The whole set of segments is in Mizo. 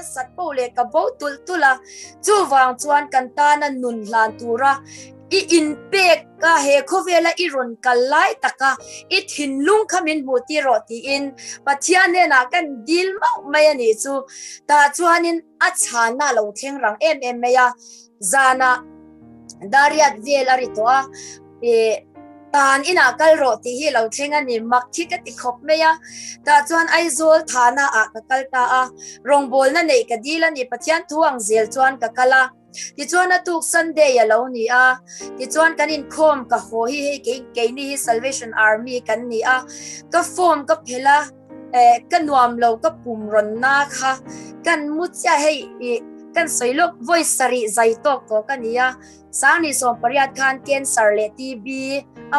nasat poh leh ka bo tulh tulh a, chuvang chuan kan tana nun hlan tura i inpek a, he khawvela i rawn kal lai taka i thinlung kha min hmuh tir rawh tiin Pathian hnenah kan dil mauh mai a nih chu. Tah chuanin a chhanna a lo thleng rang em em mai a, zanah dariat vel a ri tawh a, Ih, tan inah kal rawh tih hi lo thleng a ni, mak khi ka ti khawp mai a. Tah chuan Aizawl thana ah ka kal ta a, rawngbawlna neih ka dil a ni, Pathian thu ang zel chuan ka kal a. Tichuan a tuk Sunday a lo ni a, tichuan kan inkhawm ka haw hi hei kei keini hi Salvation Army kan ni a, ka form ka phelh a, eh ka nuam lo ka pum rawn na kha kan mu chiah hei ih kan sawi lawk vawi sarih zai tawk tawh ka ni a. Sangni 18 khan cancer leh TB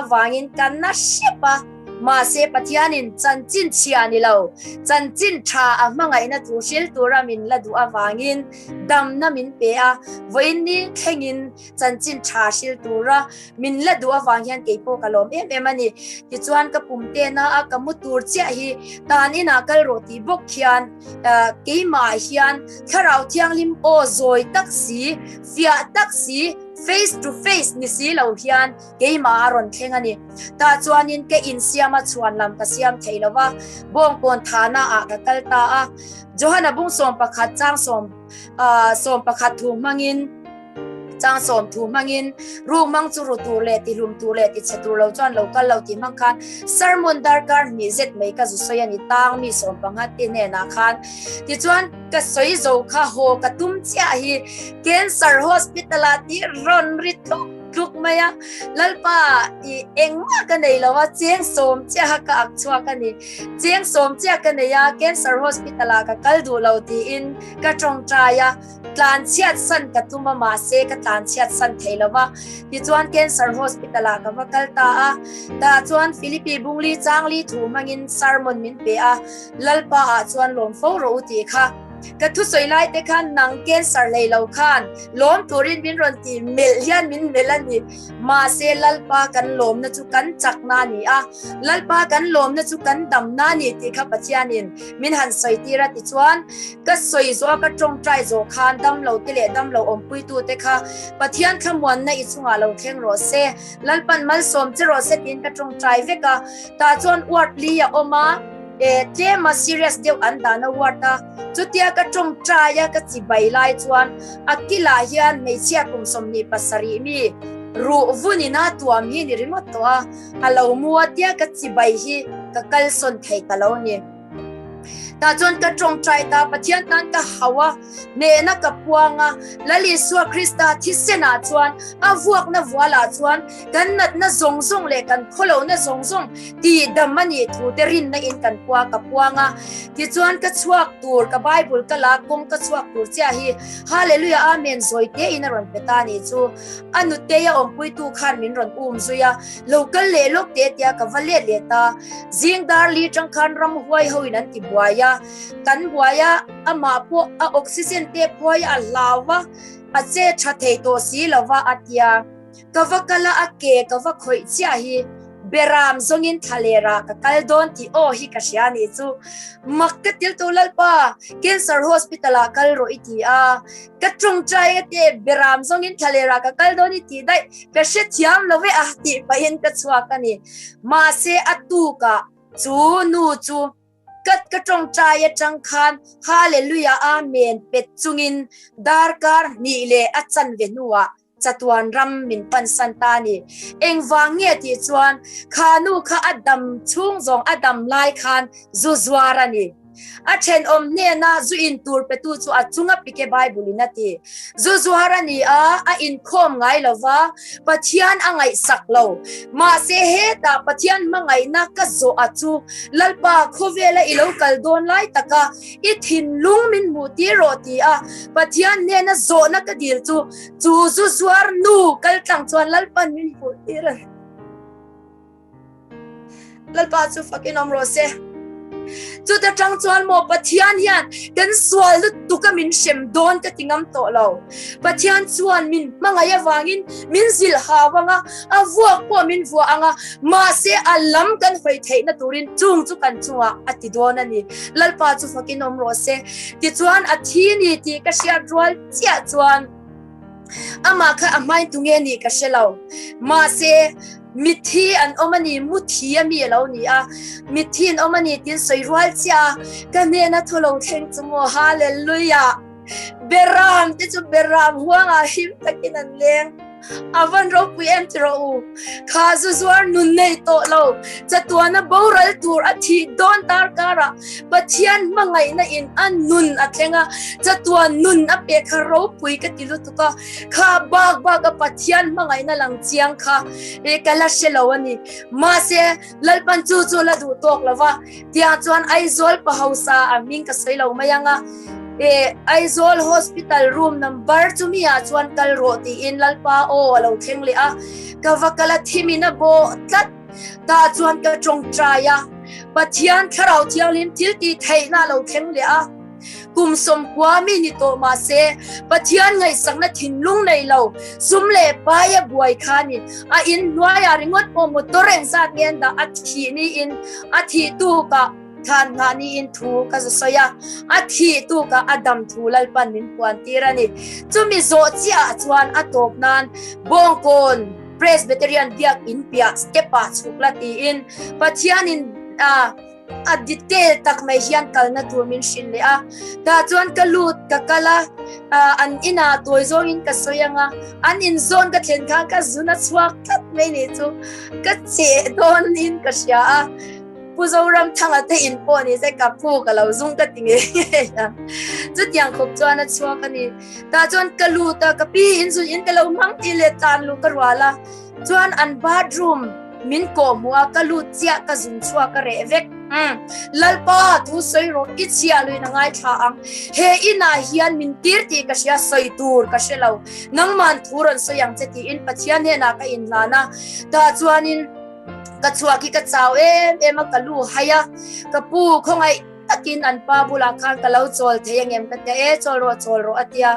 avangin kan na hrep a, mahse Pathianin chanchin chhia ni lo, chanchin tha a hmangaihna thu hril tura min la duh avangin damna min pe a, vawiin ni thlengin chanchin tha hril tura min la duh avang hian keipawh ka lawm em em a ni. Tichuan ka pum tena a ka mu tur chiah hi tan inah kal rawh tih bawk khian keimah hian Thlarau Thianghlim aw zawi tak si, Fiah tak si, face to face ni si lo hian keimah a rawn thleng a ni. Tah chuanin ka insiam a chhuan lam ka siam thei lo va, bawngkawn thana ah ka kal ta a. Johana bung 11 chang sawm 11 thu hmangin chang sawm thu hmangin ruk mang chu ru tur leh tihlum tur leh tichhe tur lo chuan lo kal lo tih hmang khan sermon darkar hnih zet mai ka zu sawi a ni tang mi 15 te hnenah khan. Tichuan Ka sawi zo kha haw ka tum chiah hi Cancer Hospital ah tih rawn ri tluk tluk mai a, Lalpa i engmah ka nei lo a, cheng sawm chiaha ka ak chhuak a ni. Cheng sawm chiah ka nei a, Cancer Hospital ah ka kal duh lo tiin ka tawngtai a, tlan chhiat san ka tum a mahse ka tlan chhiat san thei lo va, tichuan Cancer Hospital ah ka va kal ta a, tah chuan Philippi Bungli Changli thu hmangin sermon min pe a, Lalpa ah chuan lawm fo rawh u tih kha ka thusawi lai te khan nang cancer hlei lo khan lawm turin min rawn ti melh hian min melh a ni. Mahse Lalpa kan lawmna chu kan chakna a ni a, Lalpa kan lawmna chu kan damna a ni tih kha Pathianin min han sawi tir a tichuan ka sawi zawh a ka tawngtai zawh khan damlo te leh damlo awmpuitu te kha Pathian thlamuanna i chungah lo thleng rawh se, Lalpan malsawm che rawh se tiin ka tawngtai vek a. Tah chuan ward li a awm a, eh tlema serious deuh an dan a ward a, chutia ka tawngtai a ka chibai lai chuan a kilah hian hmeichhia kum 27 mi ruh vunin a tuam hi ni ringawt tawh a, a lo mu a tia ka chibai hi ka kalsawn thei ta lo ni. Tah chuan ka tawngtai ta, Pathian tan ka hau a, hnehna ka puang a, Lal Isua Krista thisenah chuan a vuakna vualah chuan kan natna zawng zawng leh kan khawlohna zawng zawng tih dam a nih thu te rinna in kan pua ka puang a. Tichuan ka chhuak tur, ka Bible ka la kawng ka chhuak tur chiah hi Hallelujah Amen zawi te in a rawn pe ta nih chu. A nutei a awmpuitu khan min rawn um zui a, lo kal leh lawk teh tia ka va let leh ta. Zing dar li tang khan ramhuai ho in an ti buai a, kan buai a, amah pawh a oxygen te phuai a hlau a, a che tha thei tawh si lo va a tia. Ka va kal a, a ke ka va khawih chiah hi Beram zawngin thlalera ka kal dawn tih aw hi ka hria nih chu. Mak ka til tu Lalpa, Cancer Hospital ah kal rawh i ti a, ka tawngtai a te Beram zawngin thlalera ka kal dawn i tih daih ka hrethiam lo ve a tih pahin ka chhuak a ni. Mahse a tukah chu nu chu Kat ka tawngtai atang khan Hallelujah Amen pet chungin darkar hnih leh a chanve hnuah chatuan ram min pansan ta a ni. Engvang nge tih chuan kha nu kha a dam chhung zawng a dam lai khan zu zuar a ni. A thenawm hnena zu in tur petu chu a chunga pike Bible in a ti. Zu zuar a ni a, a inkhawm ngai lo va, Pathian a ngaihsak lo. Mahse hetah Pathian hmangaihna ka zawh a chu Lalpa khawvela i lo kal dawn lai taka i thinlung min hmuh tir rawh ti a Pathian hnena zawhna ka dil chu chu zu zuar nu kal tlang chuan Lalpan min hmuh tir a ni. Lalpa chu fakin awm rawh se. Chuta tang chuan maw Pathian hian kan sual lutuk a min hrem dawn ka ti ngam tawh lo. Pathian chuan min hmangaih avangin min zilh hau anga, a vuak pawh min vuah anga, mahse a lam kan hawi theihna turin chung chu kan chungah a ti dawn a ni. Lalpa chu fakin awm rawh se. Tichuan a thi ni tih ka hriat rual chiah chuan amah kha a hmain tunge nih ka hre lo. Mahse Mitthi an awm a ni, muthi a mi a lo ni a, mitthi an awm a ni tiin sawi rual chiah a, ka hnena thu lo thleng chu maw, Hallelujah! Beram te chu beram huangah him takin an leng, a van ropui em ti rawh u, kha zu zuar nun nei tawh lo, chatuana boral tur a thih dawn tar karah Pathian hmangaihna in a nun a thleng a, chatuan nun a pe kha ropui ka ti lutuk a. Kha bak bak a Pathian hmangaihna lang chiang kha e ka la hre lo a ni. Mahse, Lalpan chu chu la duh tawk lo va, tiang chuan Aizawl pa hausa a hming ka sawi lo mai ang a, e Aizawl Hospital room number chu mi ah chuan kal rawh tiin Lalpa aw a lo thleng leh a, ka va kal a thim in a bawh tlat. Tah chuan ka tawngtai a, Pathian Thlarau Thianghlim thil tih theihna a lo thleng leh a. Kum 90 mi ni tawh mah se, Pathian ngaihsakna thinlung nei lo, sum leh paia buai khanin a in hnuaiah ringawt pawh motor engzat nge an dah a thih niin a thih tukah thlan nghah niin thu ka zu sawi a, a thih tukah a dam thu Lalpan min puan tir a ni. Chumi zawh chiahah chuan a tawp nan Bawngkawn Presbyterian Biak in piah step ah chhuk la tiin Pathianin a A detail tak mai hian kalna tur min hrilh leh a, tah chuan ka lut ka kal a, an inah tawi zawngin ka sawi ang a, an inzawn ka thlen khan ka zun a chhuak tlat mai nih chu ka cheh dawnin ka hria a, Pu Zoramthanga te in pawh ni se ka phu ka lo zung ka ti ngei ngei a, chutiang khawp chuan a chhuak a ni. Tah chuan ka lut a, ka pi in zun in ka lo hmang tih leh tlan luh ka rual a. Chuan an bathroom min kawh hmuh a, ka lut chiah ka zun chhuak ka reh vek. Umm Lalpa thu sawi rawh i chhiah luin a ngaithla ang. He inah hian min tir tih ka hria sawi tur ka hre lo. Nangman thu rawn sawi ang che tiin Pathian hnenah ka inhlan a. Tah chuanin ka chhuak hi ka chau em em a, ka lu hai a, ka pu khawngaih takin an pa bulah khan ka lo chawl thei angem ka tia e chawl rawh chawl rawh a tia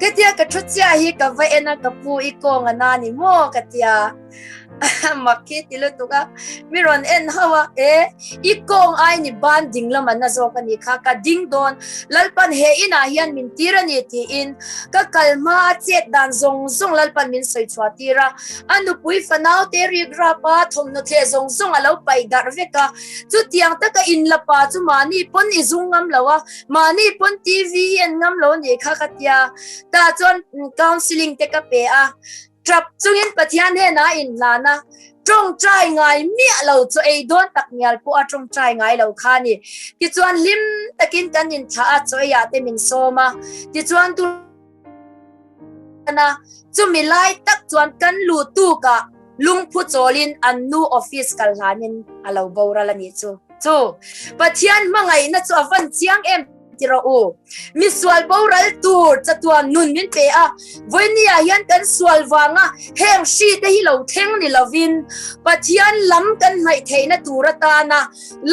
ka tia ka thu chiah hi ka va en a ka pu i kawng a na ni maw ka tia mak khi ti lutuk a mi rawn en ho a e i kawng ai ni ban ding lam an na zawk a ni kha ka ding dawn lalpan he inah hian min tir a ni tiin ka kal hma a chet dan zawng zawng lalpan min sawi chhuah tir a a nupui fanau te rik rap a thawmhnaw thleh zawng zawng a lo paih darh vek a Chutiang taka inlapa chu mahni pawn i zung ngam lo a, mahni pawn TV i en ngam lo nih kha ka tia. Tah chuan counselling te ka pe a, tap chungin Pathian hnenah a inhlan a, tawngtai ngai miah lo chu ei dawn tak ngial pawh a tawngtai ngai lo kha a ni. Tichuan hlim takin kan inthlah a, chaw eiah te min sawm a, tichuan tu a, chumi lai tak chuan kan luh tukah lungphu chawlin an nu office kal hlanin a lo boral a nih chu. Chu Pathian hmangaihna chu a van chiang em ti rawh u. Misual boral tur chatuan nun min pe a, vawinia hian kan sual vanga heng hri te hi lo thleng ni lovin Pathian lam kan hnaih theihna tur atana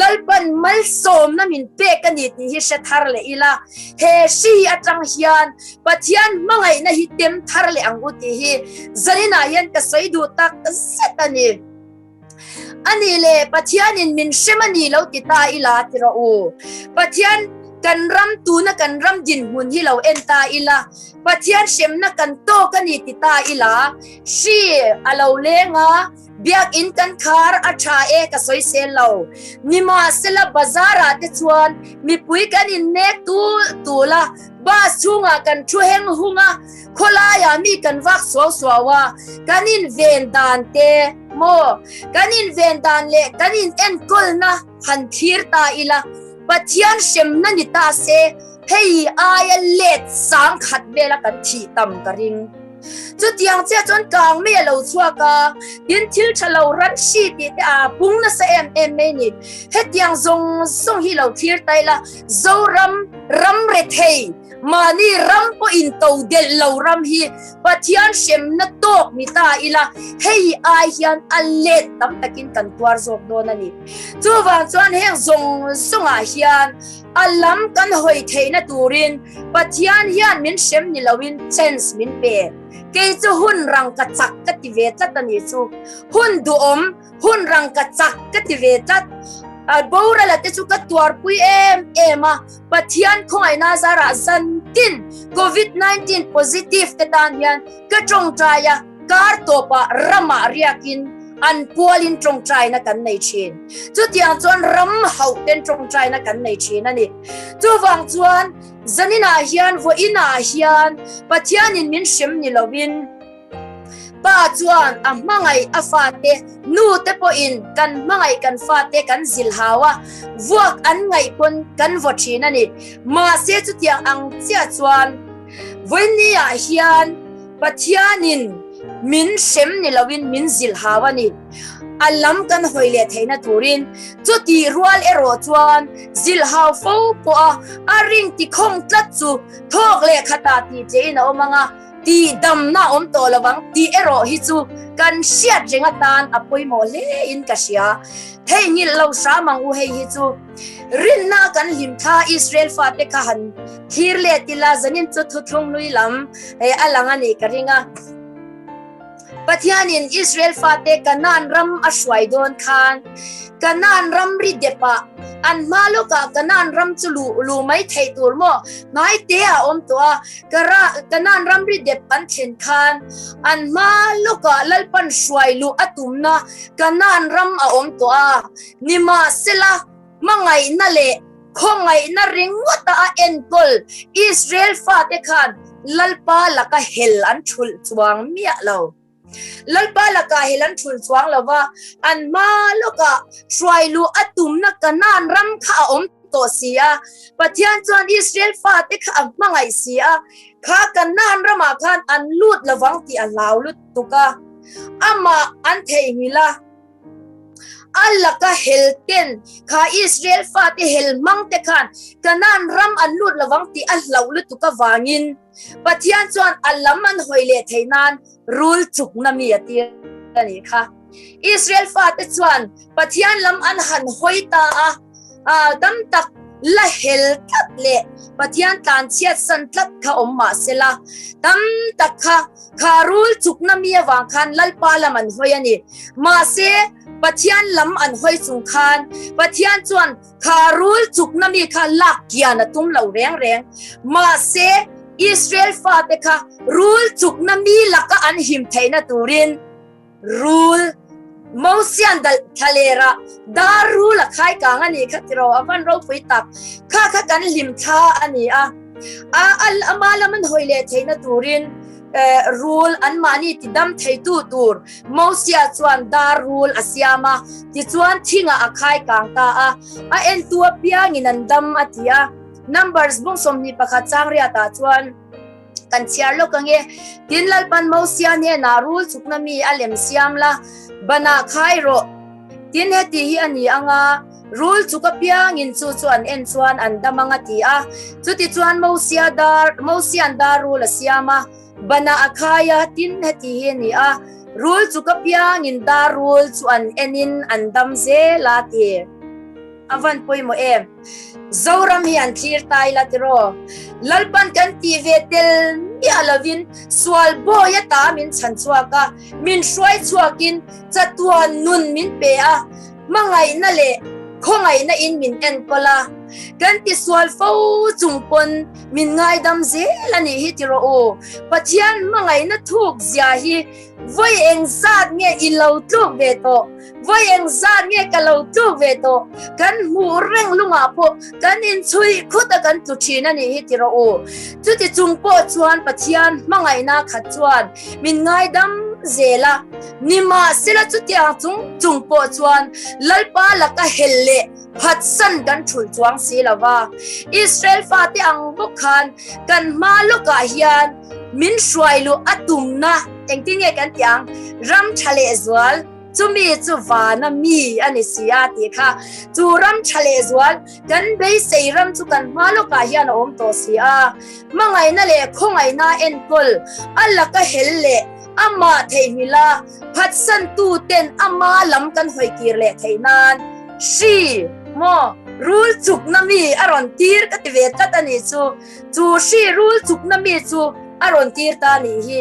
Lalpan malsawmna min pek a ni tih hi hre thar leh ila, he hri atang hian Pathian hmangaihna hi tem thar leh ang u tih hi zaninah hian ka sawi duh tak zet a ni. A nih leh Pathianin min hrem a ni lo ti ta ila ti rawh u. Pathian kan ram tuna kan ram dinhmun hi lo en ta ila, Pathian hremna kan tawk a ni ti ta ila, hri a lo leng a, Biakinn kan khar a tha e ka sawi sel lo. Nimahsela bazar ah te chuan mipui kan in nek tul tul a, bus chhungah kan thu heng hung a, khawlai ah mi kan vak suau suau a, kan in ven dan te maw, kan in ven dan leh kan in enkawlna han thlir ta ila, Pathian hremna ni ta se hei aia let sang khat vela kan thih tam ka ring. Chutiang chiah chuan kang mai a lo chhuak a, tin thil tha lo ran hri tih te a pung nasa em em mai ni. Hetiang zawng zawng hi lo thlir ta ila, Zoram ram rethei, Mahni ram pawh in to delh lo ram hi Pathian hremna tawk ni ta ila, hei ai hian a let tam takin kan tuar zawk dawn a ni. Chuvang chuan heng zawng zawngah hian a lam kan hawi theihna turin Pathian hian min hrem ni loin chance min pe. Kei chu hun rang ka chak ka ti ve tlat a ni chu. Hun duhawm, hun rang ka chak ka ti ve tlat. Borala te chu ka tuarpui em em a, Pathian khawngaihna zarah zantin Covid 19 positive te tan hian ka tawngtai a, kar tawpah ramah riakin an pualin tawngtaina kan nei thin. Chutiang chuan ram hauh ten tawngtaina kan nei thin a ni. Chuvang chuan zaninah hian vawiinah hian Pathianin min hrem ni lovin, Pa chuan a hmangaih a fate, nu te pawhin kan hmangaih kan fate kan zilhau a, vuak an ngaih pawn kan vaw thin a ni. Mahse chutiang ang chiah chuan vawiinni ah hian Pathianin min hrem ni loin min zilhau a ni. A lam kan hawi leh theihna turin chutih rual erawh chuan zilhau fo pawha a ring tikhawng tlat chu thawk leh khatah tih chein a awm ang a. Tih damna awm tawh lo ang tih erawh hi chu kan hriat reng atan a pawimawh hle in ka hria. Theihnghilh lo hram ang u hei hi chu. Rinna kan hlim thla Israel fate kha han thlir let ila zanin chu thuthlung hlui lam hei a lang a nih ka ring a. Pathianin Israel fate Kanaan ram a hruai dawn khan Kanaan ram ri depah an hma lawkah Kanaan ram chu luh luh mai theih tur maw hnai te a awm tawh a. Kanaan ramri dep an thlen khan an hma lawkah Lalpan hruai luh a tumna Kanaan ram a awm tawh a. Nimahsela, hmangaihna leh khawngaihna ringawta a enkawl Israel fate khan Lalpa laka hel an thulh chuang miah lo. Lalpa lakah hel an thulh chuang lo va, an hma lawkah hruai luh a tumna Kanaan ram kha a awm tawh si a. Pathian chuan Israel fate kha a hmangaih si a, kha Kanaan ramah khan an lut lovang tih a hlau lutuk a, amah an theihnghilh a. A laka hel ten kha Israel fate hel hmang te khan Kanaan ram an lut lovang tih a hlauh lutuk avangin Pathian chuan a lam an hawi leh theih nan rul chukna mi a tir a nih kha. Israel fate chuan Pathian lam an han hawi ta a, tam tak la hel tlat leh Pathian tlanchhiat san tlat kha awm mah sela, tam tak kha Kha rul chukna mi avang khan Lalpa lam an hawi a ni. Mahse, Pathian lam an hawi chung khan Pathian chuan kha rul chukna mi kha lak kian a tum lo reng reng. Mahse, Israel fate kha rul chukna mi laka an him theihna turin rul Mosian dal thlalera dar rul a khai kang a nih kha tiraw a van ropui tak. Kha kha kan hlim thla a ni a. A ama lam an hawi leh theihna turin rul anmahni tidam theitu tur Mosia chuan dar rul a siam a, tichuan thingah a khai kang ta a, a entu apiangin an dam a ti a. Numbers bung 21 chang riatah chuan kan chhiar lawk ange, Tin Lalpan Mosia hnenah rul chukna mi a lem siam la, banah khai rawh. Tin heti hi a ni ang a, Rul chuk apiangin chu chu an en chuan an dam ang a ti a. Chutichuan Mosia dar, Mosia'n dar rul a siam a, banah a khai a, tin heti hi a ni a, Rul chuk apiangin dar rul chu an enin an dam zel a ti. A van pawimawh em? Zoram hi an thlir ta ila tiraw? Lalpan kan tih ve tel miah lovin sual bawi ata min chhan chhuak a, min hruai chhuakin chatuan nun min pe a, hmangaihna leh khawngaihna in min enkawl a, kan tisual fo chung pawn min ngaidam zel a nih hi tiraw u? Pathian hmangaihna thuk zia hi vawi engzat nge i lo tluk ve tawh? Vawi engzat nge ka lo tluk ve tawh? Kan hmuh reng lungah pawh kan inchhuih khut a kan tlu thin a nih hi tiraw u? Chuti chung pawh chuan Pathian hmangaihna khat chuan min ngaidam zel a, nimahsela chutiang chung chung pawh chuan Lalpa laka hel leh phatsan kan thulh chuang si lo va. Israel fate ang bawk khan kan hma lawkah hian min hruai luh a tumna engtin nge kan tih ang? Ram tha leh zual. Chumi chu vana mi a ni si a tih kha. Chu ram tha lehzual kan beisei ram chu kan hma lawkah hian a awm tawh si a. Hmangaihna leh khawngaihna enkawl a laka hel leh amah theihnghilh a phatsantu ten ama lam kan hawi kir leh theih nan hri maw rul chukna mi a rawn tir ka ti ve tlat a nih chu. Chu hri rul chukna mi chu a rawn tir ta a nih hi.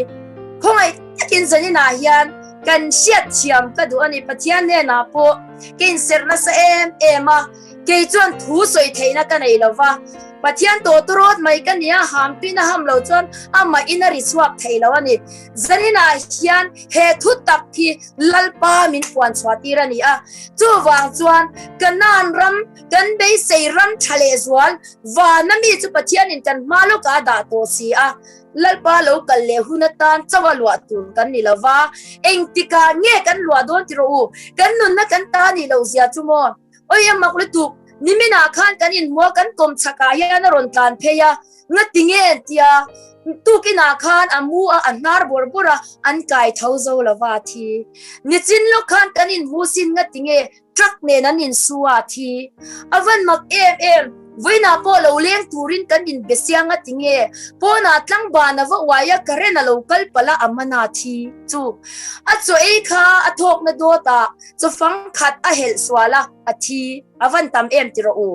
Khawngaih takin zaninah hian kan hriat thiam ka duh a ni. Pathian hnenah pawh ka inserh nasa em em a, kei chuan thu sawi theihna ka nei lo va. Pathian tawtawrawt mai ka nia, ham tuina ham lo chuan amah in a ri chhuak thei lo a ni. Zaninah hian he thu tak hi Lalpa min puan chhuah tir a ni a. Chuvang chuan Kanaan ram kan beisei ram tha lehzual vana mi chu Pathianin kan hma lawkah a dah tawh si a. Lalpa lo kal leh hun atan chauh a luah tur kan ni lo va, engtikah nge kan luah dawn ti rawh u? Kan nunna kan ta nih loh zia chu maw? Awi a mak lutuk, niminah khan kan inhmuh a, kan kawm chhakah hian a rawn tlan phei a, ngati nge tia tukinah khan a mu a, a hnar bawrh bawrh a, an kai tho zo lo va a thi. Nichin lawk khan kan inhmu sin ngati nge Truck nen an insu a thi. A van mak em em, vawiinah pawh lo leng turin kan inbe siang a ti nge, pawnah tlangban a va uai a current a lo kal palh a a man a thi chu. A chaw ei kha a thawkna dawt ah chaw fang khat a helh sual a, a thi. A van tam em ti rawh u.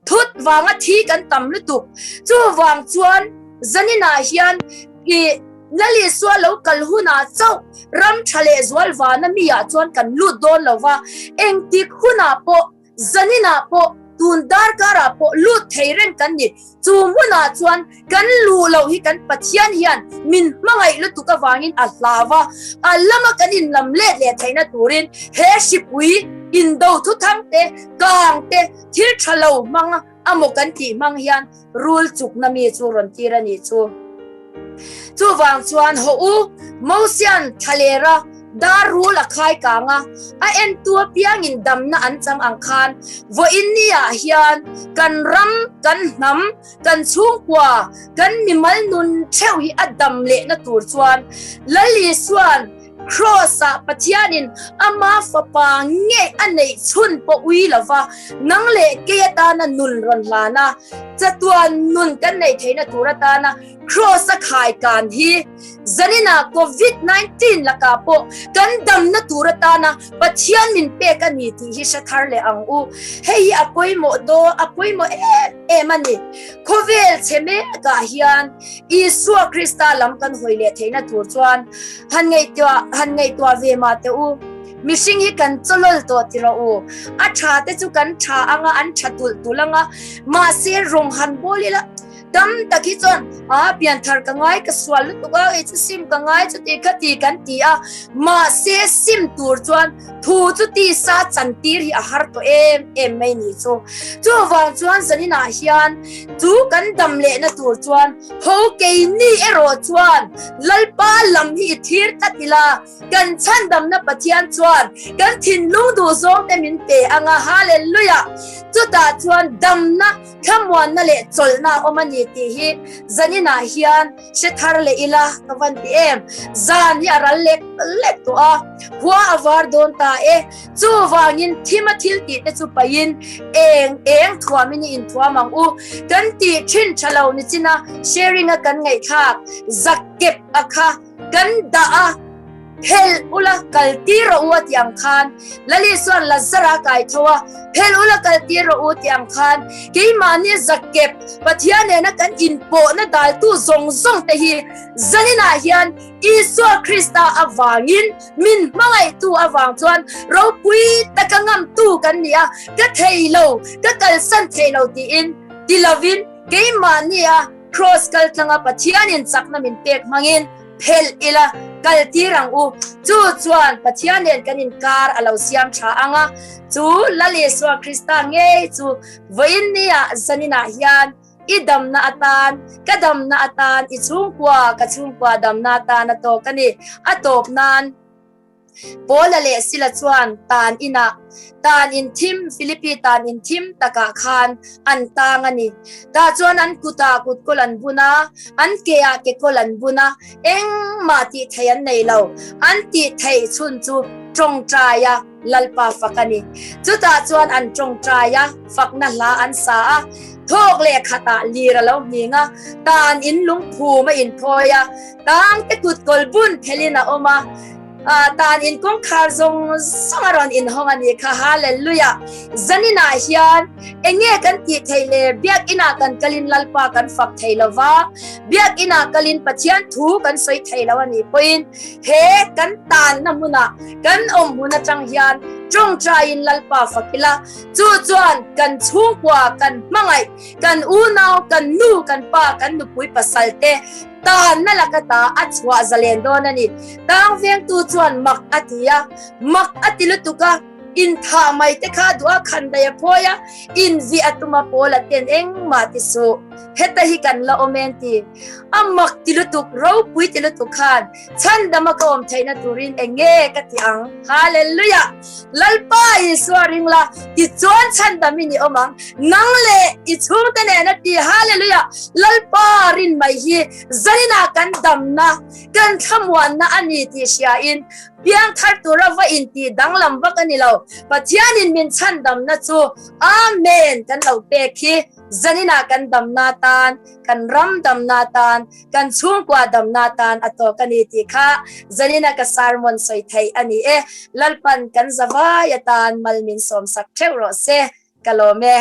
Thut vanga thi kan tam lutuk. Chuvang chuan zaninah hian i. Lal Isua lo kal hunah chauh ram tha leh zual vana mi ah chuan kan lut dawn lo va, engtik hunah pawh, zaninah pawh, tun darkarah pawh lut thei reng kan ni. Chu hmunah chuan kan luh loh hi kan Pathian hian min hmangaih lutuk avangin a hlau a, a lama kan inlam let leh theihna turin he hripui indo thuthang te, kang te, thil tha lo hmang a maw kan tih hmang hian rul chukna mi chu rawn tir a nih chu. Chuvang chuan haw u, Mosian thlalera dar rul a khai kang a, a entu apiangin damna an chang ang khan vawiin niah hian kan ram, kan hnam, kan chhungkua, kan mimal nun theuh hi a dam lehna tur chuan Lal Isuan Kraws-ah Pathianin ama fapa ngei a neih chhun pawh ui lova, nang leh kei atana nun rawn hlan a, chatuan nun kan neih theihna tur atana Kraws-a khai kan hi zaninah Covid 19 lakah pawh kan damna tur atana Pathian min pek a ni tih hi hre thar leh ang u. Hei hi a pawimawh daw, a pawimawh em em a ni. Khawvel chhe mekah hian Isua Krista lam kan hawi leh theihna tur chuan han ngaihtuah han ngaihtuah ve mah teh u. Mihring hi kan chawlawl tawh ti rawh u. A tha te chu kan tha anga an tha tulh tulh anga mahse rawng han bawl ila tam tak hi chuan a pianthar ka ngai ka sual lutuk a kei chu sim ka ngai chuti khati kan ti a mahse sim tur chuan thu chu tisa chantir hi a har tawh em em mai ni chu. Chuvang chuan zaninah hian chu kan dam lehna tur chuan ho keini erawh chuan Lalpa lam hi i thlir tlat ila, kan chhandamna Pathian chuan kan thinlung duhzawng te min pe anga Hallelujah! Chutah chuan damna, thlamuanna leh chawlhna a awm a ni tih hi zaninah hian hre thar leh ila ka van ti em. Zan hi a ral lek lek tawh a, khua a var dawn ta e. Chuvangin thima thil tih te chu pahin eng eng thuamin i inthuam ang u. Kan tih thin tha lo ni china sharing a kan ngaihthlak zakep a kha kan dah a phelh ula kal tir rawh u a tih ang khan Lali chuan Lazara kai tho a phelh ula kal tir rawh u tih ang khan keimahni zakep Pathian nena kan inpawhna daltu zawng zawng te hi zaninah hian Isua Krista avangin Min hmangaihtu avang chuan ropui taka ngamtu kan ni a, ka thei lo, ka kalsan thei lo tiin ti lovin keimahni a Kraws kal tlanga Pathianin chakna min pek hmangin phelh ila kal tir ang u. Chu chuan Pathian nen kan inkar a lo siam tha ang a, chu Lal Isua Krista ngei chu vawiin nia zaninah hian I damna atan, ka damna atan, i chhungkua, ka chhungkua damna atan a tawk a ni. A tawp nan Paula leh Sila chuan tan inah, tan in thim, Philippi tan in thim takah khan an tang a ni. Tah chuan an kutah kutkawl an bun a, an keah kekawl an bun a, engmah tih theih an nei lo. An tih theih chhun chu. Ṭawngṭai a, Lalpa fak a ni. Chutah chuan an ṭawngṭai a, fakna hla an sa a. Thawk leh khatah lir a lo hming a, tan in lungphum a inthawi a, tangte kut kawl bun phelin a awm a, tan in kawngkhar zawng zawng a rawn inhawng a nih kha. Hallelujah! Zaninah hian enge kan tih theih le? Biakinah kan kalin Lalpa kan fak thei lo va, biakinah kalin Pathian thu kan sawi thei lo a nih pawhin he kan tanna hmunah kan awm hmun atang hian tawngtaiin Lalpa fak ila, chu chuan kan chhungkua, kan hmangaih, kan unau, kan nu, kan pa, kan nupui pasal te Tanna laka ta a chhuah zalen dawn a ni. Tang vengtu chuan mak a ti a, mak a ti lutuk a, inthah mai te kha duh a khan daih a phawi a, invih a tum a pawl a ten engmah ti suh. Heta hi kan la awm en ti. A mak ti lutuk, ropui ti lutuk khan chhandam a ka awm theihna turin eng nge ka ti ang? Hallelujah! Lalpa Isua ring la, tichuan chhandamin i awm ang. Nang leh i chhungte nen a ti. Hallelujah! Lalpa rin mai hi zaninah kan damna, kan thlamuanna a ni tih hriain piangthar tura va intih danglam vak a ni lo. Pathianin min chhandamna chu Amen kan lo pek hi zaninah kan damna tan, kan ram damna tan, Kan chhungkua damna tan a tawk a ni tih kha Zalina ka sermon sawi theih a ni e. Lalpan kan zavai atan mal min sawmsak theuh rawh se. Ka lawm e.